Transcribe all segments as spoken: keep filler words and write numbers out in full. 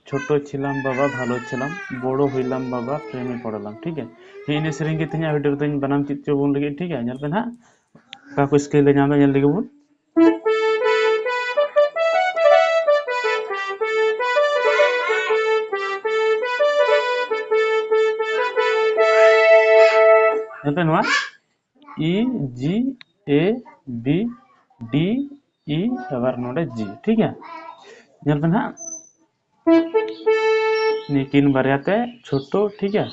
ᱪᱷᱳᱴᱳ ᱪᱷᱤᱞᱟᱢ ᱵᱟᱵᱟ ᱵᱷᱟᱞᱳ ᱪᱷᱤᱞᱟᱢ, ᱵᱚᱲᱚ ᱦᱩᱭᱞᱟᱢ ᱵᱟᱵᱟ ᱯᱨᱮᱢᱮ ᱯᱚᱲᱞᱟᱢ, ᱴᱷᱤᱠ ᱜᱮᱭᱟ᱾ ᱦᱮᱸ, ᱤᱱᱟᱹ ᱥᱮᱨᱮᱧ ᱜᱮ ᱛᱮᱦᱮᱧᱟᱜ ᱵᱷᱤᱰᱤᱭᱳ ᱨᱮᱫᱚᱧ ᱵᱟᱱᱟᱢ ᱪᱮᱫ ᱪᱚ ᱵᱚᱱ ᱞᱟᱹᱜᱤᱫ, ᱴᱷᱤᱠ ᱜᱮᱭᱟ᱾ ᱧᱮᱞ ᱯᱮ ᱱᱟᱦᱟᱜ ᱚᱠᱟ ᱠᱚ ᱥᱠᱮᱞ ᱞᱮ ᱧᱟᱢ ᱮᱫᱟ, ᱧᱮᱞ ᱞᱮᱜᱮ ᱵᱚᱱ᱾ ᱧᱮᱞ ᱯᱮ ᱱᱚᱣᱟ E, G, A, B, D, E, ᱟᱵᱟᱨ ᱱᱚᱰᱮ G, ᱴᱷᱤᱠ ᱜᱮᱭᱟ᱾ ᱧᱮᱞ ᱯᱮ ᱱᱟᱦᱟᱜ, ᱱᱤᱠᱤᱱ ᱵᱟᱨᱭᱟ ᱛᱮ ᱪᱷᱳᱴᱳ, ᱴᱷᱤᱠ ᱜᱮᱭᱟ᱾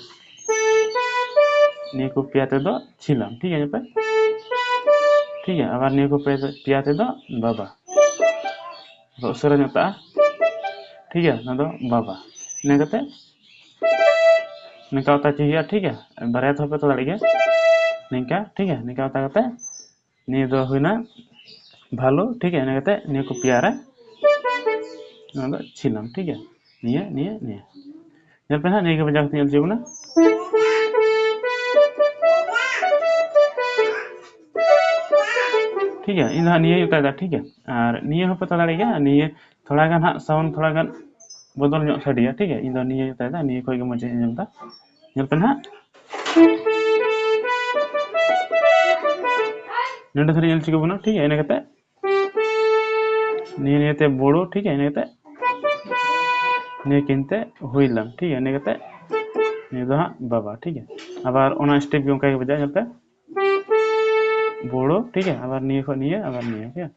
ᱱᱤᱭᱟᱹ ᱠᱚ ᱯᱮᱭᱟ ᱛᱮᱫᱚ ᱪᱷᱤᱞᱟᱢ, ᱴᱷᱤᱠ ᱜᱮᱭᱟ, ᱧᱮᱞ ᱯᱮ, ᱴᱷᱤᱠ ᱜᱮᱭᱟ᱾ ᱟᱵᱟᱨ ᱱᱤᱭᱟᱹ ᱠᱚ ᱯᱮ-, ᱯᱮᱭᱟ ᱛᱮᱫᱚ ᱵᱟᱵᱟ᱾ ᱟᱫᱚ ᱩᱥᱟᱹᱨᱟ ᱧᱚᱜ ᱛᱟᱜᱼᱟ, ᱴᱷᱤᱠ ᱜᱮᱭᱟ, ᱚᱱᱟ ᱫᱚ ᱵᱟᱵᱟ᱾ ᱤᱱᱟᱹ ᱠᱟᱛᱮ ᱱᱤᱝᱠᱟ ᱚᱛᱟ ᱪᱮ ᱦᱩᱭᱩᱜᱼᱟ, ᱴᱷᱤᱠ ᱜᱮᱭᱟ, ᱵᱟᱨᱭᱟ ᱛᱮᱦᱚᱸ ᱯᱮ ᱚᱛᱟ ᱫᱟᱲᱮᱭᱟᱜ ᱜᱮᱭᱟ, ᱱᱤᱝᱠᱟ, ᱴᱷᱤᱠ ᱜᱮᱭᱟ, ᱱᱤᱝᱠᱟ ᱚᱛᱟ ᱠᱟᱛᱮ ᱱᱤᱭᱟᱹ ᱫᱚ ᱦᱩᱭᱱᱟ ᱵᱷᱟᱞᱳ, ᱴᱷᱤᱠ ᱜᱮᱭᱟ᱾ ᱤᱱᱟᱹ ᱠᱟᱛᱮ ᱱᱤᱭᱟᱹ ᱠᱚ ᱯᱮᱭᱟ ᱨᱮ ᱱᱚᱣᱟ ᱫᱚ ᱪᱷᱤᱞᱟᱢ, ᱴᱷᱤᱠ ᱜᱮᱭᱟ, ᱱᱤᱭᱟᱹ, ᱱᱤᱭᱟᱹ, ᱱᱤᱭᱟᱹ᱾ ᱧᱮᱞ ᱯᱮ ᱦᱟᱸᱜ, ᱱᱤᱭᱟᱹ ᱜᱮ ᱵᱟᱡᱟᱣ ᱠᱟᱛᱮ ᱧᱮᱞ ᱦᱚᱪᱚ ᱵᱚᱱᱟ᱾ ᱴᱷᱤᱠ ᱜᱮᱭᱟ, ᱤᱧ ᱫᱚ ᱦᱟᱸᱜ ᱱᱤᱭᱟᱹᱧ ᱚᱛᱟᱭᱮᱫᱟ, ᱴᱷᱤᱠ ᱜᱮᱭᱟ᱾ ᱟᱨ ᱱᱤᱭᱟᱹ ᱦᱚᱸᱯᱮ ᱚᱛᱟ ᱫᱟᱲᱮᱭᱟᱜ ᱜᱮᱭᱟ, ᱱᱤᱭᱟᱹ ᱛᱷᱚᱲᱟ ᱜᱟᱱ ᱦᱟᱸᱜ ᱥᱟᱣᱩᱱᱰ ᱛᱷᱚᱲᱟ ᱜᱟᱱ ᱵᱚᱫᱚᱞ ᱧᱚᱜ ᱥᱟᱰᱮᱭᱟ, ᱴᱷᱤᱠ ᱜᱮᱭᱟ᱾ ᱤᱧ ᱫᱚ ᱱᱤᱭᱟᱹᱧ ᱚᱛᱟᱭᱮᱫᱟ, ᱱᱤᱭᱟᱹ ᱠᱷᱚᱡ ᱜᱮ ᱢᱚᱡᱽ ᱤᱧ ᱟᱸᱡᱚᱢ ᱮᱫᱟ᱾ ᱧᱮᱞ ᱯᱮ ᱱᱟᱦᱟᱜ, ᱱᱚᱰᱮ ᱫᱷᱟᱹᱨᱤᱡ ᱧᱮᱞ ᱦᱚᱪᱚ ᱵᱚᱱᱟ, ᱴᱷᱤᱠ ᱜᱮᱭᱟ᱾ ᱤᱱᱟᱹ ᱠᱟᱛᱮ ᱱᱤᱭᱟᱹ, ᱱᱤᱭᱟᱹᱛᱮ ᱵᱚᱲᱚ, ᱴᱷᱤᱠ ᱜᱮᱭᱟ᱾ ᱤᱱᱟᱹ ᱠᱟᱛᱮ ᱱᱤᱭᱟᱹ ᱠᱤᱱᱛᱮ ᱦᱩᱭᱞᱟᱢ, ᱴᱷᱤᱠ ᱜᱮᱭᱟ᱾ ᱤᱱᱟᱹ ᱠᱟᱛᱮ ᱱᱤᱭᱟᱹ ᱫᱚ ᱦᱟᱸᱜ ᱵᱟᱵᱟ, ᱴᱷᱤᱠ ᱜᱮᱭᱟ᱾ ᱟᱵᱟᱨ ᱚᱱᱟ ᱥᱴᱮᱯ ᱜᱮ ᱚᱱᱠᱟ ᱜᱮ ᱵᱟᱡᱟᱜᱼᱟ, ᱧᱮᱞ ᱯᱮ, ᱵᱚᱲᱚ, ᱴᱷᱤᱠ ᱜᱮᱭᱟ᱾ ᱟᱵᱟᱨ ᱱᱤᱭᱟᱹ ᱠᱷᱚᱱ ᱱᱤᱭᱟᱹ, ᱟᱵᱟᱨ ᱱᱤᱭᱟᱹ, ᱴᱷᱤᱠ ᱜᱮᱭᱟ᱾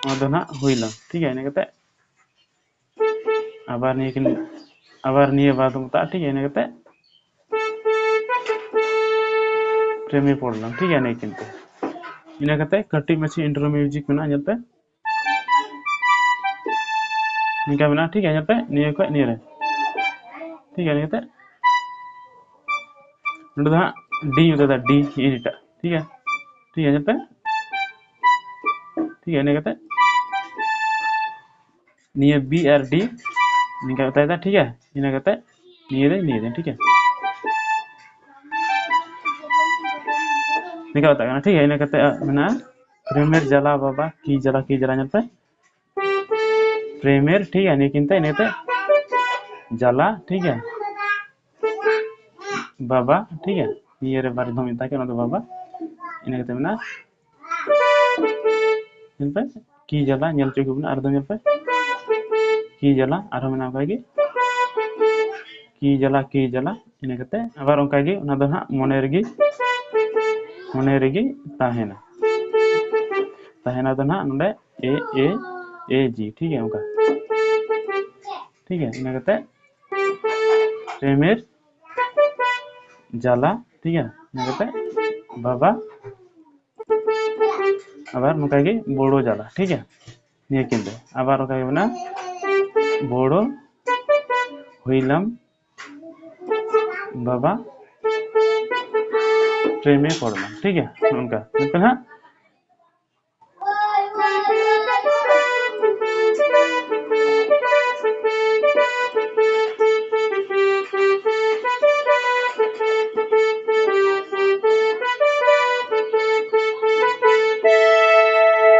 ᱚᱱᱟ ᱫᱚ ᱦᱟᱸᱜ ᱦᱩᱭᱞᱟᱢ, ᱴᱷᱤᱠ ᱜᱮᱭᱟ᱾ ᱤᱱᱟᱹ ᱠᱟᱛᱮ ᱟᱵᱟᱨ ᱱᱤᱭᱟᱹ ᱠᱤᱱ, ᱟᱵᱟᱨ ᱱᱤᱭᱟᱹ ᱵᱟᱨ ᱫᱚ ᱢᱮᱛᱟᱜᱼᱟ, ᱴᱷᱤᱠ ᱜᱮᱭᱟ᱾ ᱤᱱᱟᱹ ᱠᱟᱛᱮ ᱯᱨᱮᱢᱮ ᱯᱚᱲᱞᱟᱢ, ᱴᱷᱤᱠ ᱜᱮᱭᱟ, ᱱᱤᱭᱟᱹ ᱠᱤᱱᱛᱮ᱾ ᱤᱱᱟᱹ ᱠᱟᱛᱮ ᱠᱟᱹᱴᱤᱡ ᱢᱟᱪᱷᱟ ᱤᱱᱴᱨᱳ ᱢᱤᱣᱡᱤᱠ ᱢᱮᱱᱟᱜᱼᱟ, ᱧᱮᱞ ᱯᱮ, ᱱᱤᱝᱠᱟ ᱢᱮᱱᱟᱜᱼᱟ, ᱴᱷᱤᱠ ᱜᱮᱭᱟ᱾ ᱧᱮᱞ ᱯᱮ, ᱱᱤᱭᱟᱹ ᱠᱷᱚᱡ ᱱᱤᱭᱟᱹ ᱨᱮ, ᱴᱷᱤᱠ ᱜᱮᱭᱟ᱾ ᱤᱱᱟᱹ ᱠᱟᱛᱮ ᱱᱚᱰᱮ ᱫᱚ ᱦᱟᱸᱜ ᱰᱤ ᱧᱩᱛᱩᱢ ᱫᱟ, ᱰᱤ ᱮᱴᱟᱜ, ᱴᱷᱤᱠ ᱜᱮᱭᱟ, ᱴᱷᱤᱠ ᱜᱮᱭᱟ᱾ ᱧᱮᱞ ᱯᱮ, ᱴᱷᱤᱠ ᱜᱮᱭᱟ᱾ ᱤᱱᱟᱹ ᱠᱟᱛᱮ ᱱᱤᱭᱟᱹ ᱵᱤ ᱟᱨ ᱰᱤ ᱱᱤᱝᱠᱟ ᱚᱛᱟᱭᱮᱫᱟ, ᱴᱷᱤᱠ ᱜᱮᱭᱟ᱾ ᱤᱱᱟᱹ ᱠᱟᱛᱮ ᱱᱤᱭᱟᱹ ᱫᱚ, ᱱᱤᱭᱟᱹ ᱫᱚ, ᱴᱷᱤᱠ ᱜᱮᱭᱟ᱾ ᱱᱤᱝᱠᱟ ᱚᱛᱟᱜ ᱠᱟᱱᱟ, ᱴᱷᱤᱠ ᱜᱮᱭᱟ᱾ ᱤᱱᱟᱹ ᱠᱟᱛᱮ ᱢᱮᱱᱟᱜᱼᱟ ᱯᱨᱮᱢᱮᱨ ᱡᱟᱞᱟ ᱵᱟᱵᱟ, ᱠᱤ ᱡᱟᱞᱟ, ᱠᱤ ᱡᱟᱞᱟ, ᱧᱮᱞ ᱯᱮ᱾ ᱯᱨᱮᱢᱮᱨ, ᱴᱷᱤᱠ ᱜᱮᱭᱟ, ᱱᱤᱭᱟᱹ ᱠᱤᱱᱛᱮ ᱤᱱᱟᱹ ᱠᱟᱛᱮ ᱡᱟᱞᱟ, ᱴᱷᱤᱠ ᱜᱮᱭᱟ, ᱵᱟᱵᱟ, ᱴᱷᱤᱠ ᱜᱮᱭᱟ, ᱱᱤᱭᱟᱹ ᱨᱮ ᱵᱟᱨ ᱫᱷᱚᱢ ᱢᱮᱛᱟᱜ ᱠᱟᱱᱟ, ᱚᱱᱟ ᱫᱚ ᱵᱟᱵᱟ, ᱤᱱᱟᱹ ᱠᱟᱛᱮ ᱢᱮᱱᱟᱜᱼᱟ ᱧᱮᱞ ᱯᱮ, ᱠᱤ ᱡᱟᱞᱟ, ᱧᱮᱞ ᱦᱚᱪᱚ ᱠᱚ ᱵᱚᱱᱟ, ᱟᱨ ᱫᱚ ᱧᱮᱞ ᱯᱮ, ᱠᱤ ᱡᱟᱞᱟ, ᱟᱨᱦᱚᱸ ᱢᱮᱱᱟᱜᱼᱟ ᱚᱱᱠᱟ ᱜᱮ, ᱠᱤ ᱡᱟᱞᱟ, ᱠᱤ ᱡᱟᱞᱟ, ᱤᱱᱟᱹ ᱠᱟᱛᱮ ᱟᱵᱟᱨ ᱚᱱᱠᱟ ᱜᱮ, ᱚᱱᱟ ᱫᱚ ᱱᱟᱦᱟᱜ ᱢᱚᱱᱮ ᱨᱮᱜᱮ, ᱢᱚᱱᱮ ᱨᱮᱜᱮ ᱛᱟᱦᱮᱱᱟ, ᱛᱟᱦᱮᱱᱟ ᱫᱚ ᱱᱟᱦᱟᱜ ᱱᱚᱰᱮ ᱮ, ᱮ, ᱮ, ᱡᱤ, ᱴᱷᱤᱠ ᱜᱮᱭᱟ, ᱚᱱᱠᱟ, ᱴᱷᱤᱠ ᱜᱮᱭᱟ, ᱤᱱᱟᱹ ᱠᱟᱛᱮ ᱯᱨᱮᱢᱮᱨ ᱡᱟᱞᱟ, ᱴᱷᱤᱠ ᱜᱮᱭᱟ, ᱤᱱᱟᱹ ᱠᱟᱛᱮ ᱵᱟᱵᱟ, ᱟᱵᱟᱨ ᱱᱚᱝᱠᱟ ᱜᱮ ᱵᱚᱲᱚ ᱡᱟᱞᱟ, ᱴᱷᱤᱠ ᱜᱮᱭᱟ, ᱱᱤᱭᱟᱹ ᱠᱤᱱ ᱫᱚ ᱟᱵᱟᱨ ᱚᱱᱠᱟ ᱜᱮ ᱢᱮᱱᱟᱜᱼᱟ, ᱵᱚᱲᱚ ᱦᱩᱭᱞᱟᱢ ᱵᱟᱵᱟ ᱯᱨᱮᱢᱮ ᱯᱚᱲᱞᱟᱢ, ᱴᱷᱤᱠ ᱜᱮᱭᱟ, ᱱᱚᱝᱠᱟ ᱱᱤᱛᱚᱜ ᱦᱟᱸᱜ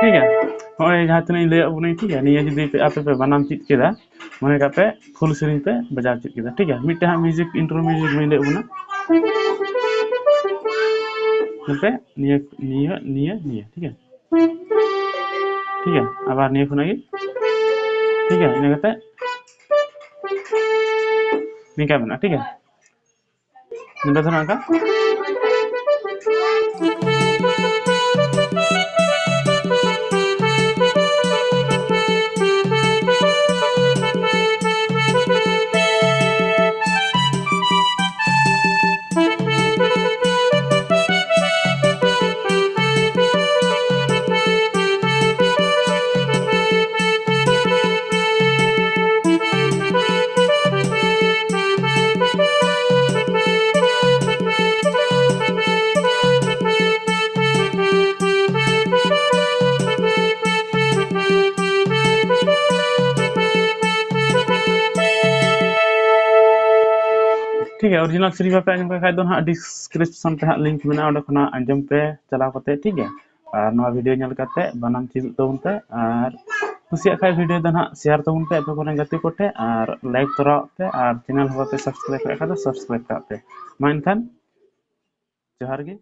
ᱴᱷᱤᱠ ᱜᱮᱭᱟ, ᱱᱚᱜᱼᱚᱭ ᱡᱟᱦᱟᱸ ᱛᱤᱱᱟᱹᱜ ᱤᱧ ᱞᱟᱹᱭᱟᱫ ᱵᱚᱱᱟᱧ, ᱴᱷᱤᱠ ᱜᱮᱭᱟ, ᱱᱤᱭᱟᱹ ᱡᱩᱫᱤ ᱯᱮ, ᱟᱯᱮ ᱯᱮ ᱵᱟᱱᱟᱢ ᱪᱮᱫ ᱠᱮᱫᱟ, ᱢᱚᱱᱮ ᱠᱟᱜ ᱯᱮ ᱯᱷᱩᱞ ᱥᱮᱨᱮᱧ ᱯᱮ ᱵᱟᱡᱟᱣ ᱪᱮᱫ ᱠᱮᱫᱟ, ᱴᱷᱤᱠ ᱜᱮᱭᱟ, ᱢᱤᱫᱴᱮᱱ ᱦᱟᱸᱜ ᱢᱤᱭᱩᱡᱤᱠ, ᱤᱱᱴᱨᱳ ᱢᱤᱭᱩᱡᱤᱠ ᱵᱟᱹᱧ ᱞᱟᱹᱭᱟᱫ ᱵᱚᱱᱟ, ᱧᱮᱞ ᱯᱮ, ᱱᱤᱭᱟᱹ, ᱱᱤᱭᱟᱹ, ᱱᱤᱭᱟᱹ, ᱱᱤᱭᱟᱹ, ᱴᱷᱤᱠ ᱜᱮᱭᱟ, ᱴᱷᱤᱠ ᱜᱮᱭᱟ, ᱟᱵᱟᱨ ᱱᱤᱭᱟᱹ ᱠᱷᱚᱱᱟᱜ ᱜᱮ, ᱴᱷᱤᱠ ᱜᱮᱭᱟ, ᱤᱱᱟᱹ ᱠᱟᱛᱮ ᱱᱤᱝᱠᱟ ᱢᱮᱱᱟᱜᱼᱟ, ᱴᱷᱤᱠ ᱜᱮᱭᱟ᱾ ᱱᱚᱰᱮ ᱫᱚ ᱱᱚᱝᱠᱟ᱾ ᱴᱷᱤᱠ ᱜᱮᱭᱟ, ᱚᱨᱤᱡᱤᱱᱟᱞ ᱥᱮᱨᱮᱧ ᱵᱟᱯᱮ ᱟᱸᱡᱚᱢ ᱠᱟᱜ ᱠᱷᱟᱡ ᱫᱚ ᱱᱟᱦᱟᱜ ᱰᱤᱥᱠᱨᱤᱯᱥᱚᱱ ᱨᱮ ᱦᱟᱸᱜ ᱞᱤᱝᱠ ᱢᱮᱱᱟᱜᱼᱟ, ᱚᱸᱰᱮ ᱠᱷᱚᱱᱟᱜ ᱟᱸᱡᱚᱢ ᱯᱮ ᱪᱟᱞᱟᱣ ᱠᱟᱛᱮ, ᱴᱷᱤᱠ ᱜᱮᱭᱟ᱾ ᱟᱨ ᱱᱚᱣᱟ ᱵᱷᱤᱰᱤᱭᱳ ᱧᱮᱞ ᱠᱟᱛᱮ ᱵᱟᱱᱟᱢ ᱪᱮᱫᱚᱜ ᱛᱟᱵᱚᱱ ᱯᱮ, ᱟᱨ ᱠᱩᱥᱤᱭᱟᱜ ᱠᱷᱟᱡ video ᱫᱚ ᱱᱟᱦᱟᱜ share ᱛᱟᱵᱚᱱ ᱯᱮ ᱟᱯᱮ ᱠᱚᱨᱮᱱ ᱜᱟᱛᱮ ᱠᱚᱴᱷᱮᱱ, ᱟᱨ like ᱛᱚᱨᱟᱣᱟᱜ ᱯᱮ, ᱟᱨ channel ᱦᱚᱸ ᱵᱟᱯᱮ subscribe ᱠᱟᱜ ᱠᱷᱟᱡ ᱫᱚ subscribe ᱠᱟᱜ ᱯᱮ᱾ ᱢᱟ ᱮᱱᱠᱷᱟᱱ ᱡᱚᱦᱟᱨ ᱜᱮ᱾